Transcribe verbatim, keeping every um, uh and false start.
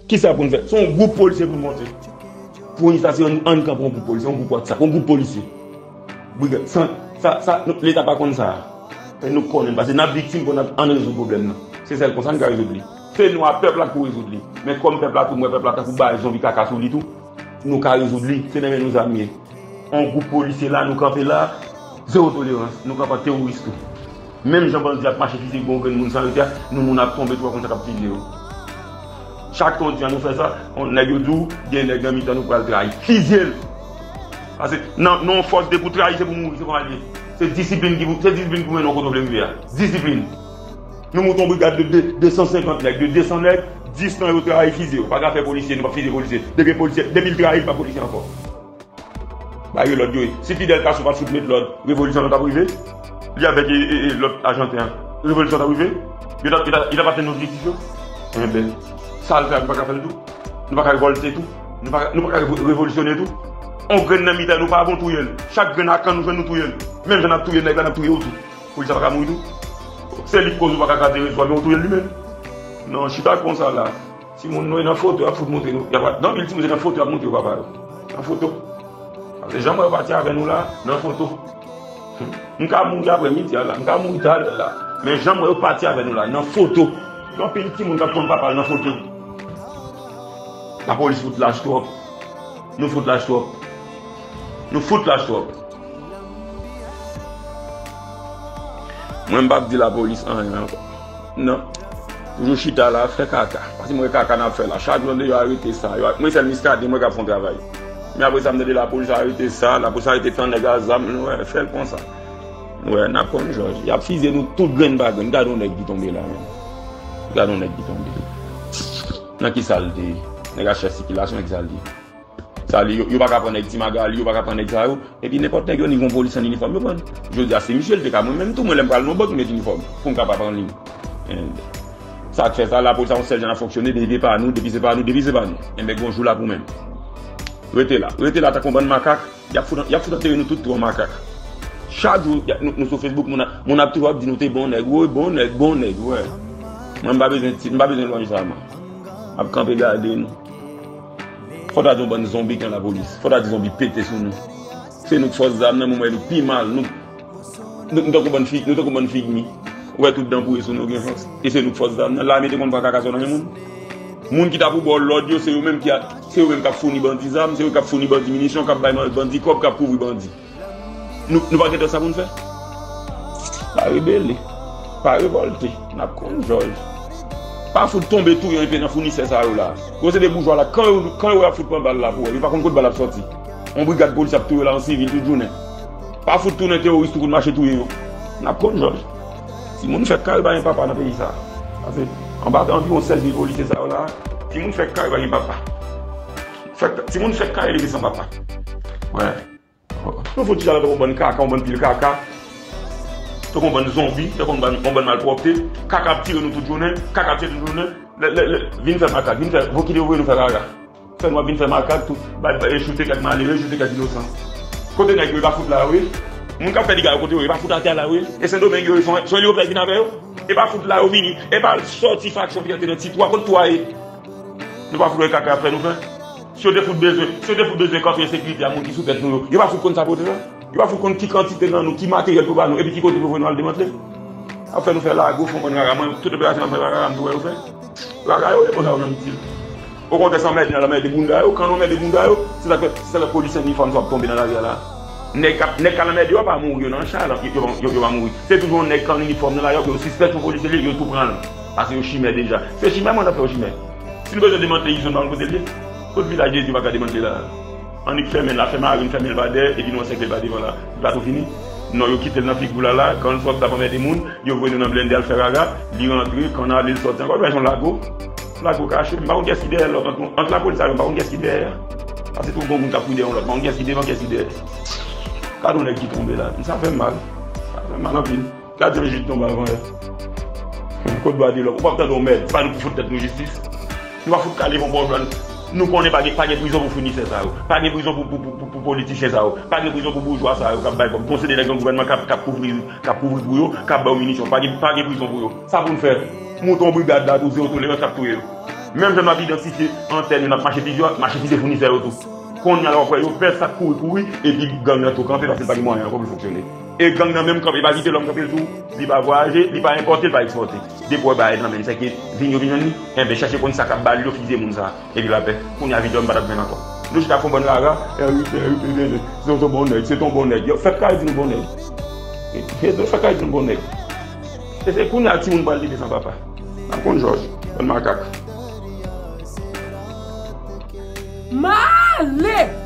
Kisa pou n fè? Se yon gwoup polisye pou n monte. Pou yon sa, se yon, ann kanpe yon gwoup polisye, yon gwoup WhatsApp, yon gwoup polisye. Brigad, sa, sa, sa, nou, Leta pa konn sa. Men nou konnen, paske n ap viktim pou n ap, ann rezoud pwoblèm nan. Se sèl konsa n ka rezoud li. Se nou a pèp la k pou rezoud li. Men kòm pèp la tou, m wè pèp la tankou bay zonbi kaka sou li tou, nou ka rezoud li. Se nan men nou zam ye. On gwoup polisye la, nou kanpe la, zewo tolerans. Nou kanpe an teworis tou. Menm jan bandi ap mache fizye gwo grenn moun san rete a, nou moun ap tonbe tou konsa k ap fizye yo. Chak tan w di an nou fè sa, on nèg yo di w, gen nèg nan mitan nou pral trayi. Fizye l! Paske nan, nan yon fòs de pou trayi, se pou mouri, se kòman l ye. Se disiplin ki pou, se disiplin ki pou mennen w kote w vle rive a. Disiplin! Nou monte yon brigad de, de, de san senkant nèg, de de san nèg, dis nan yo trayi fizye yo. Pa ka fè polisye, nou p ap fizye polisye. Depi polisye, depi l trayi, l pa polisye ankò. Ba yo lòd yo ye. Si Fidel Castro pa t fout met lòd, revolisyon an t ap rive? Li avèk e, e, e, lòt ajanten an. Revolisyon t ap rive? Yo t ap, yo t ap, yo t ap atenn objektif yo? Enben, sa l fè a, nou pa ka fè l tou? Nou pa ka revòlte tou? Nou pa, nou pa ka revo-, revolisyone tou? On grenn nan mitan nou pa bon touye l. Chak grenn a kann nou jwenn nou touye l. Menm jan n ap touye nèg la, n ap touye w tou. Polis la pa ka mouri tou? Se li k koz ou pa ka kraze rezo a, men ou touye l li menm. Non, chita konsa la. Timoun nou nan foto, y ap fout montre nou. Y ap, nan pil timoun se nan foto y ap montre yo papa yo. Nan foto. Paske jan m wè yo pati avè nou la, nan foto. M ka mouri aprè midi a la, m ka mouri talè la. Men jan m wè yo pati avè nou la, nan foto. Gen anpil timoun k ap konn papa l nan foto. Lapolis fout lach twòp. Nou fout lach twòp. Nou fout lach twòp. Mwen m p ap di lapolis anyen ankò. Non. Toujou chita la, fè kaka. Paske m wè kaka n ap fè la. Chak jou yo arete sa. Yo, mwen sèl Miskaden, mwen k ap fè yon travay. Men apre sa, m tande lapolis arete sa, lapolis arete tan nèg a zam. Nou wè, fè l konsa. Nou wè, n ap konn jòj. Y ap fizye nou tout grenn pa grenn. Gade yon nèg ki tonbe la, menm. Gade yon nèg ki tonbe. Nan ki sa l te ye? Nèg a chèf sikilasyon, nan ki sa l te ye? Sa li, yo, yo pa ka pran nèg Ti Magali, yo pa ka pran nèg sa yo. Epi nenpòt nèg yo ni gon polis an inifòm, yo pran. Jodi a, se misye l te ka. Mwen menm tou, mwen lè m pral nan bank, m met inifòm. Pou m ka pa pran li. And sa k fè sa, lapolis sa yon sèl jan l ap fonksyone, depi se pa nou, depi se pa nou, depi se pa nou. Enben, gon jou l ap ou menm. Rete la. Rete la tankou yon bann makak. Y ap fout, y ap fout antere nou tout twa makak. Chak jou, y ap, nou, nou sou Facebook, moun ap, moun ap toujou ap di nou te bon nèg, wi, bon nèg, bon nèg, wè. Mwen, m pa bezwen ti, m pa bezwen lwanj sa, mwen. M ap kanpe gade nou. Fò ta di yon bann zonbi k nan lapolis. Fò ta di zonbi pete sou nou. Se nou k fòs zam nan, mwen, m wè nou pi mal. Nou, nou, nou tankou bann fi, nou tankou bann figmi. Ou wè tout dan pouri sou nou gen fòs. E se nou k fòs zam nan. Lame te konn pran kaka sou nan men moun. Moun ki ta pou ba w lòd yo, se yo menm ki a, se yo menm k ap founi bandi zam, se yo k ap founi bandi minisyon, k ap bay bandi kòb, k ap kouvri bandi. Nou, nou pa gen dòt sa pou n fè? Pa rebele. Pa revòlte. N ap konn jòj. Pa fout tonbe touye enpe nan founisè sa yo la. Yo se de boujwa la. Kan yo, kan yo wè y ap fout pran bal la pou wè. Yo pa konn kot bal ap sòti. Yon brigad polis ap touye la an sivil tout jounen. Pa fout tounen teworis tou pou n mache touye yo. N ap konn jòj. Timoun fèt kare pa gen papa nan peyi sa. Paske anba anviwon sèz mil polisye sa yo la, timoun fèt kare pa gen papa. Fèt, timoun fèt kare leve san papa. Wè. Nou fout chita la tankou yon bann kaka, yon bann pil kaka. Tankou yon bann zonbi, tankou yon bann, yon bann malpwòpte. Kaka ap tire nou tout jounen, kaka ap tire tout jounen. Lè, lè, lè, vin fè makak, vin fè, vo kite yo voye nou fè rara. Fè nou ap vin fè makak tou, bay, bay, choute kèk malere, choute kèk inosan. Kote nèg yo, yo pa fout la, wi. Moun k ap fè dega yo, kote yo, yo pa fout atè la, wi. E Sendomeng yo, yo, se yon, se yon elikoptè ki vin avè yo. E pa fout la, yo vini. E pa sòti faksyon ki antre nan ti twa, kot twa ye. Nou pa fout wè kaka ap fè nou fè. Si yo te fout bezwen, si yo te fout bezwen kanpe ensekirite a moun ki sou tèt nou yo, yo pa fout konn sa pote la. Yo pa fout konn ki kantite nan nou, ki materyèl pou ba nou, epi ki kote pou voye nou al demantle. Ap fè nou fè lago, fon bann rara. Mwen, tout operasyon ap fè rara, m tou wè yo fè. Rara yo, e konsa yo menm itil. Okontrè, se anmède n al anmède bounda yo. Kan nou anmède bounda yo, se sa k fè, se sa k fè polisye an inifòm sa ap tonbe nan lari a la. Nèg k ap, nèg k al anmède yo pa mouri, yo nan cha, yo, yo, yo, yo pa mouri. Se toujou yon nèg k an inifòm nan lari a, yo sispèk yon polisye li, yo tou pran l. Paske yo chimè deja. Se chimè, mwen, n ap fè yo chimè. Si nou bezwen demantle izin, pa konn kote l ye. Kot Vilaj Dezi pa ka demantle la? Annik fèmen l la, fè mari n fèmen l pa dèyè, epi nou ansèkle l pa devan la. Li pa tou fini? Non, yo kite l nan figi w la la, kan l sòt l ap anmède moun, yo voye nou nan blende al fè rara, li rantre, kan n ale l sòti ankò, li pa yon lago. Lago kache, m pa konn kiyès ki dèyè lòt, ant, ant lapolis avè m, m pa konn kiyès ki dèyè. Paske tou gon moun k ap kouri dèyè yon lòt, m pa konn kiyès ki devan, kiyès ki dèyè. Gade yon nèg ki tonbe la, sa fè m mal. Sa fè m mal anpil. Gade jan jij tonbe avan yè. Kot dwa de lòm? Ou p ap tande yon mèd. Se pa nou pou fout tèt nou jistis. Nou pa fout ka leve yon bò jwenn. Nou konnen pa gen, pa gen prizon pou founisè sa yo. Pa gen prizon pou, pou, pou, pou, pou politisyen sa yo. Pa gen prizon pou boujwa sa yo k ap bay kòb. Bon, se de nèg nan gouvènman k ap, k ap kouvri, k ap kouvri pou yo, k ap ba yo minisyon. Pa gen, pa gen prizon pou yo. Sa pou n fè? Moute yon brigad la, tou zewo tolerans k ap touye yo. Menm jan n ap idantifye antèn yo, n ap mache pi di yo, mache kite founisè yo tou. Kounye a la w ap wè yo pè sa k kouri kouri, epi gang nan tou kanpe paske l pa gen mwayen ankò pou l fonksyone. E gang nan menm kanpe, pa kite lòm kanpe l tou, li pa vwayaje, li pa enpòte, li pa ekspòte. Depi w wè bagay nan men l, se ke vin yo vin jwenn li, enben chache konn sa k ap ba l yo fize moun sa. Epi lapè. Kounye a videyo m pa t ap jwenn ankò. Nou chita fè yon bann rara, Hervé, Hervé, se yon bon nèg, se ton bon nèg. Yo fèk kare di nou bon nèg. Yo fèk kare di nou bon nèg. E se kounye a timoun pral leve san papa. N ap konn jòj, bann makak. Male!